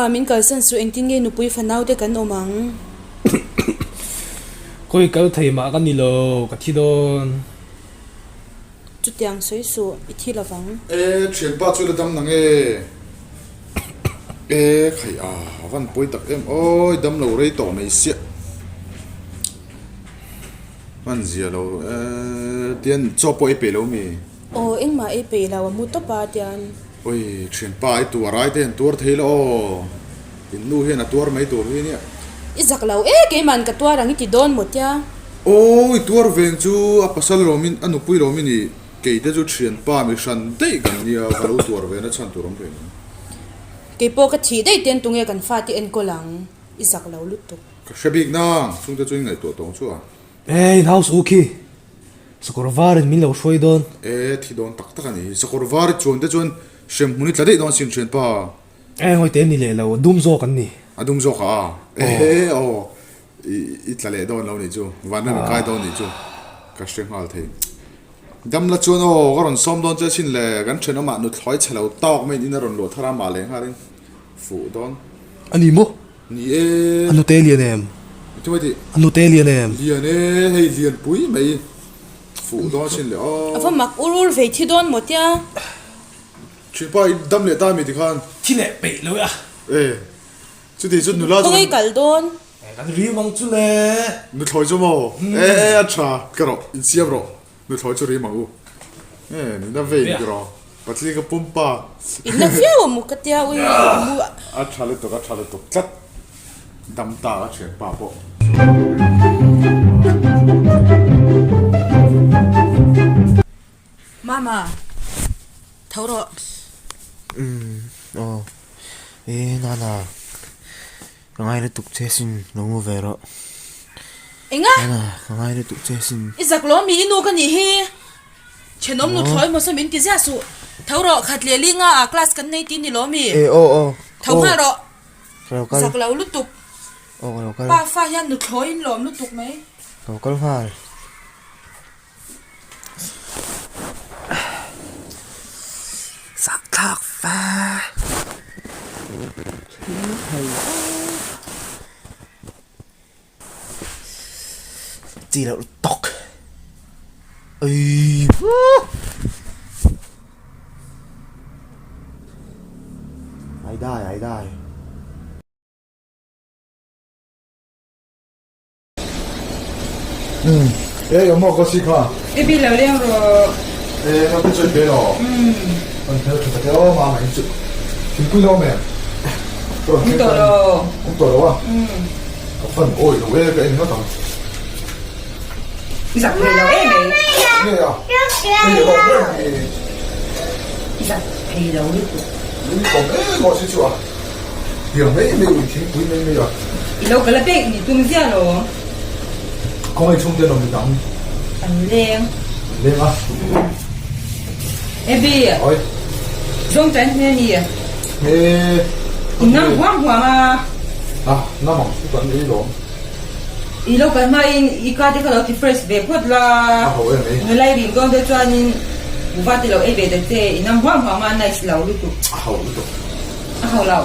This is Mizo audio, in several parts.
Mama, min kalsan suh engtin nge nupui fanau te kan awm ang? Khawi kal thei mah ka ni lo, ka thi dawn. Chutiang sawi suh, i thi lovang. E, thianpa chu la dam nang e. E, khai a, van pawi tak em awi, dam lo rei tawh mai siah. Hman zia lo e, tian chaw pawh ei peih lo mi? Aw, engmah ei peih lo, a mu tawp a tian. Oi, thianpa i tuar ai te hian tuar thei la aw, in nu hian a tuar mai tur hi nia. I zak lo e, keiman ka tuar ang i ti dawn maw tia. Aw, i tuar veng chu a pasal lawmin a nupui lawmin i kei te chu thianpa mi hran daih kan nia, ka lo tuar ve na chhan tur awm thei lo. Kei pawh ka thih daih ten tunge kan fate enkawl ang, i zak lo lutuk. Ka hre bik nang, chungte chu i ngaihtuah tawng chu a. E, in house u khi. Sakawr varin min lo hruai dawn. E, thi dawn tak tak a ni. Sakawr var chuan te chuan hrem hmun i tla daih dawn sin thianpa. E, ngawi te ni leh lo, a dum zawk an ni. A dum zawk a? E, aw, i tla leh dawn lo nih chu, vanram i kai dawn nih chu, ka hre nghal thei. Dam la chuan aw, ka rawn sawm dawn che asin le, kan thenawmah nuthlawi chhe lo tawk mai in a rawn luah thar a, mah leh nghalin fuh dawn. A ni maw? Ni e. A nute lian em? Thu mai tih. A nute lian em? Lian e, hei lian pui mai fuh dawn sin le aw. A va mak ur ur vei thi dawn maw tia. Thianpa i dam leh ta mi tikhan. Thi leh peih lo e a. E, chuti chu nula chu. Khawngaih kal dawn. E, kan rim ang chu le. Nuthlawi chu maw? E, a tha, ka rawh, insiam rawh. Nuthlawi chu rim ang u. E, nuna vei ka rawh. Patling ka pumpa. In la viau a mu ka tia ui mu. A tha lutuk a tha lutuk tlat. Dam ta a thianpa pawh. Mama, tho rawh. Umm aw e Nana. Ka ngai lutuk che sin, lo mu ve rawh. Enga? Nana, ka ngai lutuk che sin. I zak lo mi, i nu ka nih hi. Thenawm nu thlawi maw saw min ti ziah suh. Tho rawh, khat leh li nga ah class kan nei tih ni lo mi? E aw aw. Tho nghal rawh. Ka lo kal. Zak lo lutuk. Aw ka lo kal. Pa fa hian nu thlawi in lawm lutuk mai. Ka lo kal nghal. Zahthlak fe chi loh tawk ui ai dai ai dai. Umm e awm awk si kha. I bi lo leng rawh. E na te chuan pe lo. Umm. Kan hmel tha tak e aw mama in chu. Thingpui lo awm em? Awm tawh lo. Awm tawh lo a? Umm. Ka fan awi lo e ka en ngawt ang. I zak thei lo em ei. Nge a? Hei a lawm reng hi. I zak thei lo lutuk. Min kawm em aw si chu a. Tiang mai mai ui thingpui mai mai a. I lo kal a pek ni tum zia lo. Khawngaih chhung te lo mi dang. An leng. An leng a. Abby. Oi. Zawng tan hme ni. He. In nam huam huam a. Ah, nam ang chu kan ei lawm. I lo kal hma in i ka te kha lo ti fresh ve phawt la. A ho em ei. Nulai rim dawn te chuan in uva te lo ei ve ta che. I nam huam huam a nice lo lutuk. A ho lutuk. A ho lo.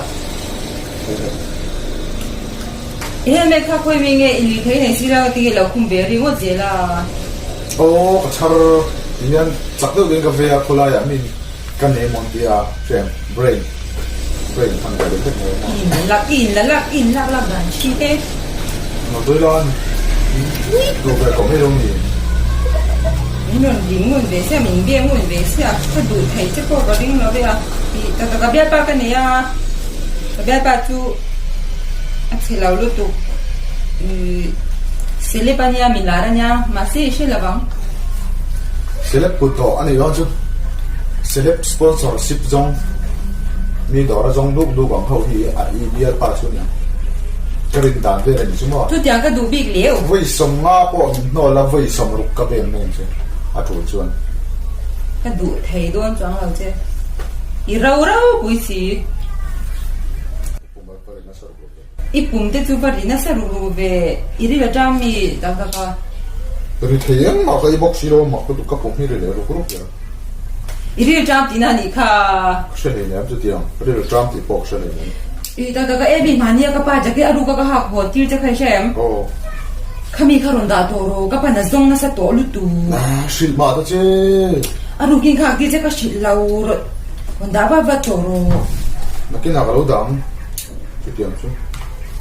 I helmet kha khawi mi nge i lui thei nei si lo ti lo khum ve ringawt zel a. Aw ka chhar ti hian chak deuh deuhin ka ve a khawlaiah min ka nei mawn tia hriam brain brain khan ka leh vek mai a. I in lak i in la lak i in lak lak dan thi e. Ngawtui lan duh ve tawh mai lo ni. Min rawn ding ngun ve sia, min biak ngun ve sia, ka duh theih che pawh ka ring lo ve a, tih tak tak a bialpa ka nei a, ka bialpa chu a chhe lo lutuk, ih celeb a nia, min lar a nia, mahse i hre lo vang. Celeb kut tawh a nih dawn chu, celeb sponsorship zawng mi dawr a zawng duk duk ang ho hi a i bialpa chu a ni ang. Ka rin dan vel a ni chu maw? Chutiang ka duh bik leu. Vawi 50 pawh min hnawl a, vawi 60 ka vel mai ang che a tul chuan. Ka duh thei dawn chuang lo che. I ro ro pui si. I pum te chu va ri nasa ruk ruk ve. I ril atang mi tak tak a. Ri thei engmah ka i bawk si lo a, mak lutuk ka pum hi ri leh ruk ruk zel. I ril tang tihna a nih kha. Ka hre hleinem chutiang, ril tang tih pawh ka hre hleinem. I tak tak a e mi mahnia ka pa jacket a ruk a ka hak haw tir che kha i hria em? Aw. Khami kha rawn dah tawh rawh ka pan a zawng nasa tawh lutuk. Ah hrilh mah ta che. A rukin ka hak tir che ka hrilh lo rawh rawn dah vat vat tawh rawh. Nakinah ka lo dah ang chutiang chu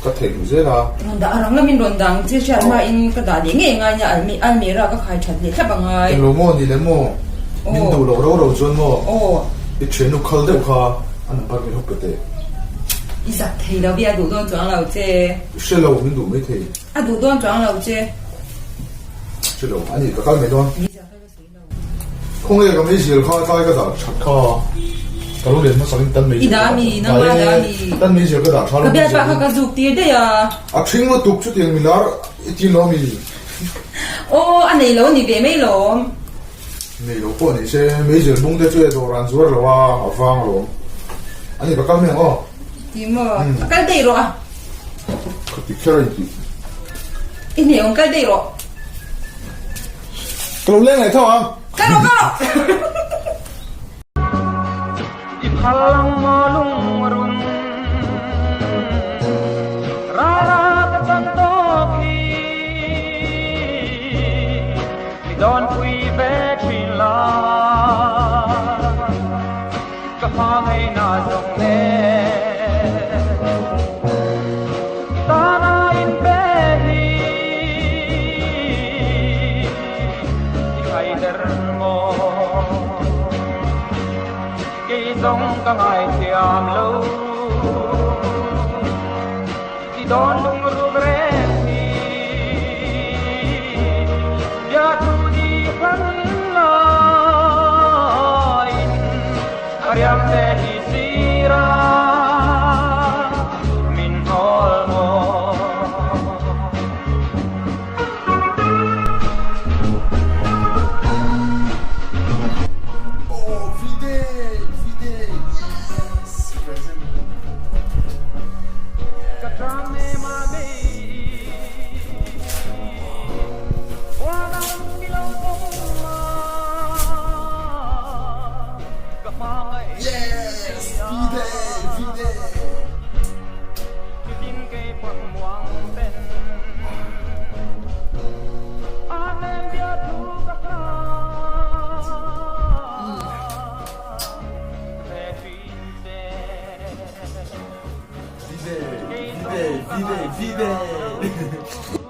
ka theih zel a. Rawn dah a rang lamin rawn dah ang che hriat hmain ka dah leh ngei ngai nia almirah ka khai that leh thlap a ngai. Englo maw ni le maw? Min duh loh ro ro chuan maw? Aw. I thiannu khal deuh kha a number min hawk pe teh. I zak thei lo hi a duh dawn chuang lo che. I hre lo min duh mai thei. A duh dawn chuang lo che. Hre lo a ni ka kal mai dawn. Khawnge ka meizial kha tlai ka dah that kha ka lo len hmasa in tan meizial I dah mi nangma dah mi. Tan meizial ka dah tha lo. Ka bialpa kha ka zuk tir daih a. A thing lutuk chutiang milar i ti lo mi. Aw a nei lo ni ve mai lawm. Nei lo pawh ni se meizial bung te chu e dawr an zuar lo a a vang alawm. A ni ka kal mai ang aw. Ti maw a kal daih rawh a. Ka ti kher a intih. I hne awm kal daih rawh. Ka lo leng leh tho ang. Kal rawh kal rawh. I phal ang maw lungrun Rara ka chan tawk hi Mi dawn pui ve thin la Ka hma ngei na zawng nen Tana in pe hi I hai der maw Kei zawng ka ngaithiam lo I dawn lungruk reng hi Bia thu di hman laiin A riam ve hi sira min hawl maw. Aw V-day V-day yes present yes V-day V-day. V-day V-day V-day V-day.